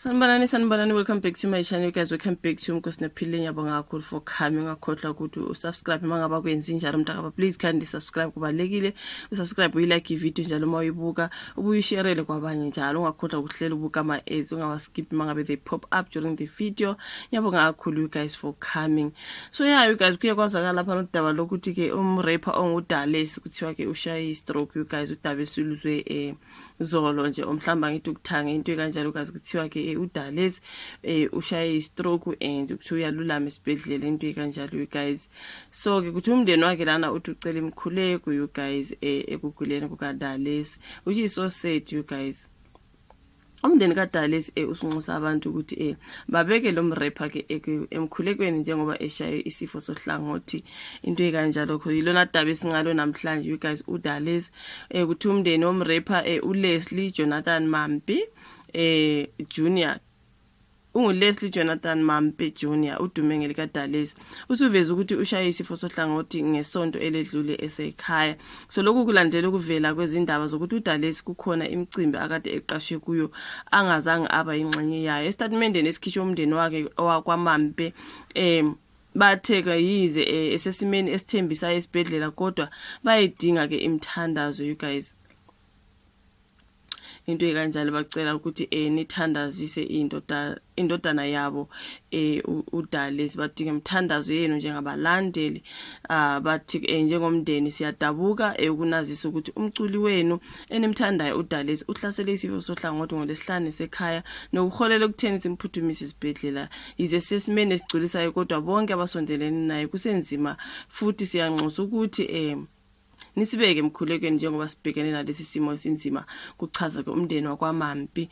Sanibonani, sanibonani, welcome back to my channel guys, welcome back to Umkosi Naphile. Ngiyabonga kakhulu for coming. Ungakhohlwa ukuthi usubscribe uma ngabe kwenzi njalo mntakaba, please kindly subscribe, kubalulekile usubscribe, uyilike ivideo njalo uma uyibuka, ubuye usharele kwabanye njalo. Ungakhohlwa ukuhlela ubuka ama-ads, ungawaskip uma ngabe they pop up during the video. Ngiyabonga kakhulu you guys for coming. So yeah you guys, kuye kwazwakala lapha nodaba lokuthi-ke umrapper onguDales kuthiwa-ke ushaye i-stroke you guys, udaba esiluzwe zolo nje, omhlamba ngithi ukuthanga into ekanjalo kazi. Kuthiwa ke uDales ushaye i-stroke and kuthiwa uyalulama esibhedlela, into ekanjalo you guys. So ke kuthi umndeni wakhe lana uthi ucela imikhuleko you guys ekuguleni kukaDales, which is so sad you guys. Umndeni kaDales usinxusa abantu ukuthi babeke lo mrapper ke emkhulekweni njengoba eshaye isifo sohlangothi, into ekanjalo. Kho yilona daba esingalo namhlanje you guys, uDales. Kuthi umndeni womrapper uLeslie Jonathan Mampi Junior, unguLeslie Jonathan Mampe Jr, udume ngelikaDales, usuveze ukuthi ushaye isifo sohlangothi ngesonto eledlule esekhaya. So lokhu kulandela ukuvela kwezindaba zokuthi uDales kukhona imicimbi akade eqashwe kuyo angazange aba yingxenye yayo. Esitatimendeni esikhishwe umndeni wakhe wakwaMampe, bathe-ke yize esesimeni esithembisayo esibhedlela, kodwa bayidinga-ke imithandazo you guys, into ekanjalo. Bacela ukuthi nithandazise indoda, indodana yabo uDales, badinga imithandazo yenu njengabalandeli. Bathi njengomndeni siyadabuka ukunazisa ukuthi umculi wenu enimthandayo uDales uhlasele isifo sohlangothi ngolesihlanu esekhaya, nokuholela ekutheni simphuthumise esibhedlela. Yize sesimeni esigculisayo, kodwa bonke abasondelene naye kusenzima, futhi siyanxusa ukuthi nisibeke emkhulekweni njengoba sibhekene nalesi simo esinzima, kuchaza ke umndeni wakwaMampi.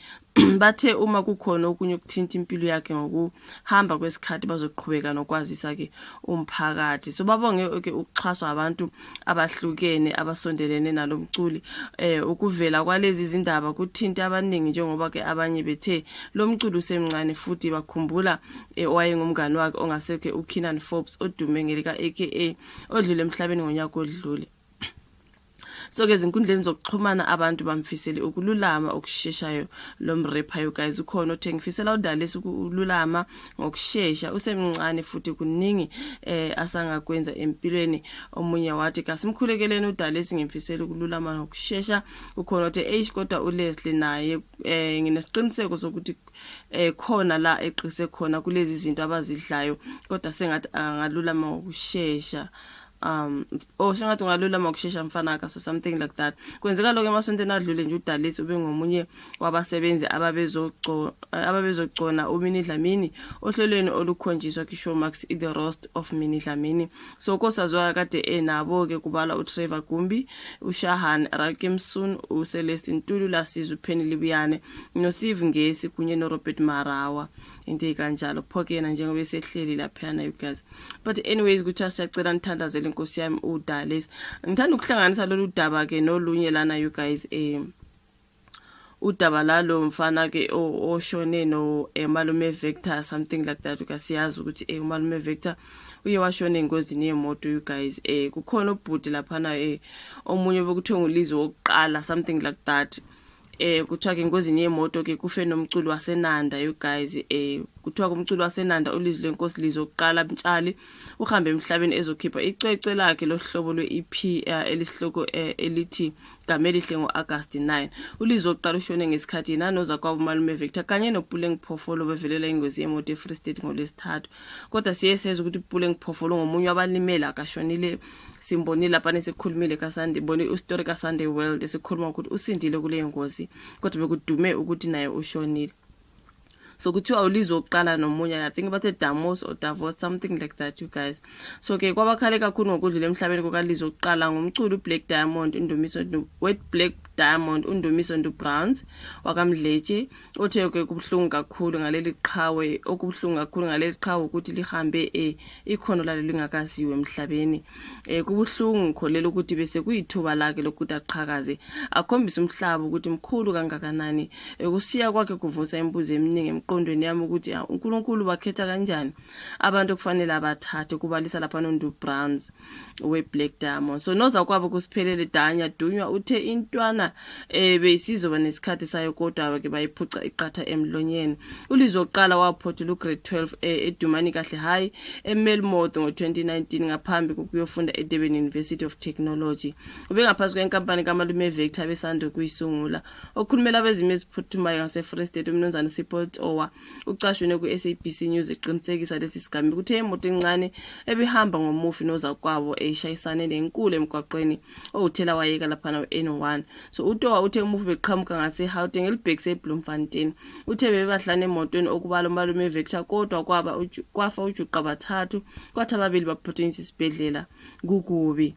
Bathe uma kukhona okunye okuthinta impilo yakhe ngokuhamba kwesikhathi, bazoqhubeka nokwazisa-ke umphakathi. So babonge-ke ukuxhaswa abantu abahlukene abasondelene nalo mculi. Ukuvela kwalezi zindaba kuthinte abaningi, njengoba-ke abanye bethe lo mculi usemncane, futhi bakhumbula owayengumngani wakhe ongasekho uKiernan Forbes, odume ngelika-AKA, odlule emhlabeni ngonyaka odlule. So-ke ezinkundleni zokuxhumana abantu bamfisele ukululama okusheshayo lo mrapper you guys. Ukhona othe, "Ngifisela uDales ukululama ngokushesha, usemncane futhi kuningi asangakwenza empilweni." Omunye wathi, "Kasimkhulekeleni uDales, ngimfisela ukululama ngokushesha." Ukhona othe, "Eish, kodwa uLeslie naye nginesiqiniseko sokuthi khona la eqise khona kulezi zinto abazidlayo, kodwa sengathi angalulama ngokushesha, oh, sengathi ungalulama ngokushesha mfanaka." So something like that. Kwenzeka lokho emasontweni adlule nje, uDales ubengomunye wabasebenzi ababezogcona uMinnie Dlamini ohlelweni olukhonjiswa kwiShowmax, i-The Roast of Minnie Dlamini. So kosaziwayo kade enabo-ke kubalwa uTrevor Gumbi, uShahan Rakimsun, uCeleste Ntuli, Lasizwe Penny Libuyane, noSteve Ngesi kunye noRobert Marawa, into ey'kanjalo. Pho-ke yena njengoba esehleli laphayana you guys. But anyways, kuthiwa siyacela nithandazele inkosi yami uDales. Ngithanda ukuhlanganisa lolu daba-ke nolunye lana you guys, udaba lalo mfana ke oshone no malume Victor, something like that, because siyazi ukuthi umalume Victor uye washona engozini yemoto you guys. Kukhona ubhuti laphana, omunye bekuthiwa nguLizwe wokuqala, something like that. Kuthiwa ke engozini yemoto ke kufe nomculo waseNanda you guys. Kuthiwa kumculo waseNanda uLizwi leNkosi Lizwe wokuqala Mtshali uhambe emhlabeni ezokhipha icwecwe lakhe lohlobo lwe-EP elisihloko elithi Gamelihle ngo-August 9. ULizwe wokuqala ushone ngesikhathi yena nozakwabo umalume Victor kanye noPuleng Phofolo bevelela ingozi yemoto eFree State ngolwesithathu. Kodwa siye sezwa ukuthi uPuleng Phofolo ngomunye wabalimele, akashonile. Simbonile lapha nesikhulumile kaSunday, bone ustory kaSunday World esikhuluma ukuthi usindile kule ngozi, kodwa bekudume ukuthi naye ushonile. So kuthiwa uLizwe wokuqala nomunye, I think bathe Damos or Davos, something like that you guys. So ke kwabakhale kakhulu ngokudlula emhlabeni kukaLizwe wokuqala ngumculo uBlaq Diamond uNdumiso, with Blaq Diamond uNdumiso Ndu Browns wakaMdletshe, othe ke kubuhlungu kakhulu ngaleli qhawe, okubuhlungu kakhulu ngaleli qhawe ukuthi lihambe ikhono lalo lingakaziwe emhlabeni. Kubuhlungu, ngikholela ukuthi bese kuyithuba lakhe lokuthi aqhakaze, akhombise umhlaba ukuthi mkhulu kangakanani. Ukusiya kwakhe kuvusa imibuzo eminingi. emqondweni yami ukuthi uNkulunkulu bakhetha kanjani abantu okufanele abathathe, kubalisa lapha noNdu Browns we-Black Diamond. So nozakwabo kuSiphelele Danya Dunywa uthe intwana beyisizoba nesikhathi sayo kodwa ke bayiphuca iqatha emlonyeni. ULizwi oqala waphothula ugrade 12 eDumani Kahle High eMelmoth ngo-2019 ngaphambi kokuyofunda eDurban University of Technology. Ubengaphansi kwenkampani kaMalume Victor besanda kuyisungula. Okhulumela abezimo eziphuthumayo ngaseFree State uMnumzane Sipho Tsowa ucashunwe ku-SABC News eqinisekisa lesi sigameko. Uthe imoto encane ebihamba ngomufi nozakwabo eyishayisane nenkulu emgwaqweni owuthela wayeka laphana u-N1. So uTowa uthe umufi beqhamuka ngase-Gauteng elibhekise eBloemfontein. Uthe bebebahlanu emotweni okubala umalume Victor kodwa kwaba kwafa ujuqa bathathu kwathi ababili baphuthunyiswa esibhedlela kukubi.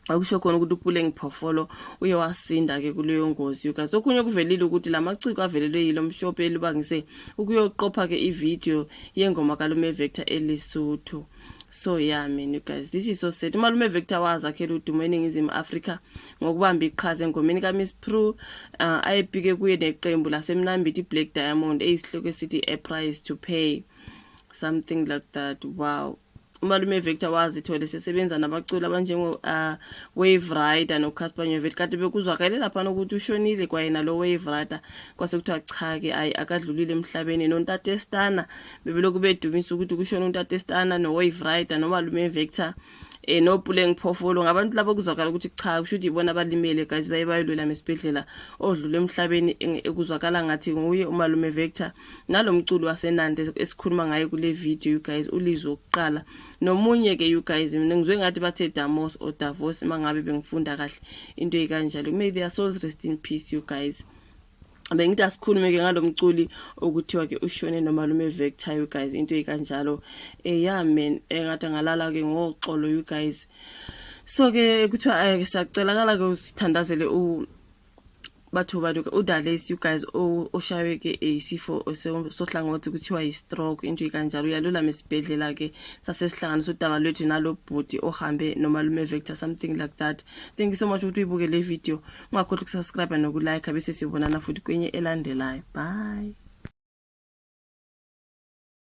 Akusho khona ukuthi uPuleng Phoofolo uye wasinda ke kuleyo ngozi, you guys. Okunye okuvelile ukuthi lamaciko avelelwe yilo mshophi elibangise ukuyoqopha ke ivideo yengoma kaLume Victor eLesotho. So yeah man, you guys, this is so sad. Umalume Victor wazakhela udumo eNingizimu Afrika ngokubamba iqhaza engomeni kaMiss Pru ayepike kuye neqembu laseMnambithi Black Diamond eyisihloko esithi A Price to Pay, something like that. Wow. Umalume Victor wazithola sesebenza nabaculi abanjengo Wave Rider no Cassper Nyovest. Kade bekuzwakale lapha ukuthi ushonile kwayena lo Wave Rider, kwase kuthiwa cha ke, ayi, akadlulile emhlabeni. NoNtate Stana bebelokhu bedumisa ukuthi kushona uNtate Stana no Wave Rider nomalume Victor noPuleng Phoofolo, ngabantu labo kuzwakala ukuthi cha, kusho ukuthi ibona abalimele, guys, baye bayolwela esibhedlela. Odlule emhlabeni ekuzwakala ngathi nguye umalume Victor nalomculo waseNande esikhuluma ngaye kule video, you guys, uLizwi okuqala nomunye ke, you guys. Mina ngizwe ngathi bathe Damos or Davos mangabe bengifunda kahle into ekanjalo. May their souls rest in peace, you guys. Bengithi asikhulume ke ngalomculi okuthiwa ke ushone nomalume Victor, you guys, into ekanjalo. Yeah man, engathi ngalala ke ngoxolo, you guys. So ke kuthiwa siyacelakala ke usithandazele u batho baluka uDales, you guys, oshaywe ke isifo sohlangothi kuthiwa yi-stroke, into ikanjalo. Uyalulama esibhedlela ke sasesihlanganisa udaba lwethu nalo bhuti ohambe nomalume Victor, something like that. Thank you so much ukuthi uyibuke le video. Ungakhohlwa ukusubscribe nokulike, bese siyobonana futhi kwenye elandelayo. Bye.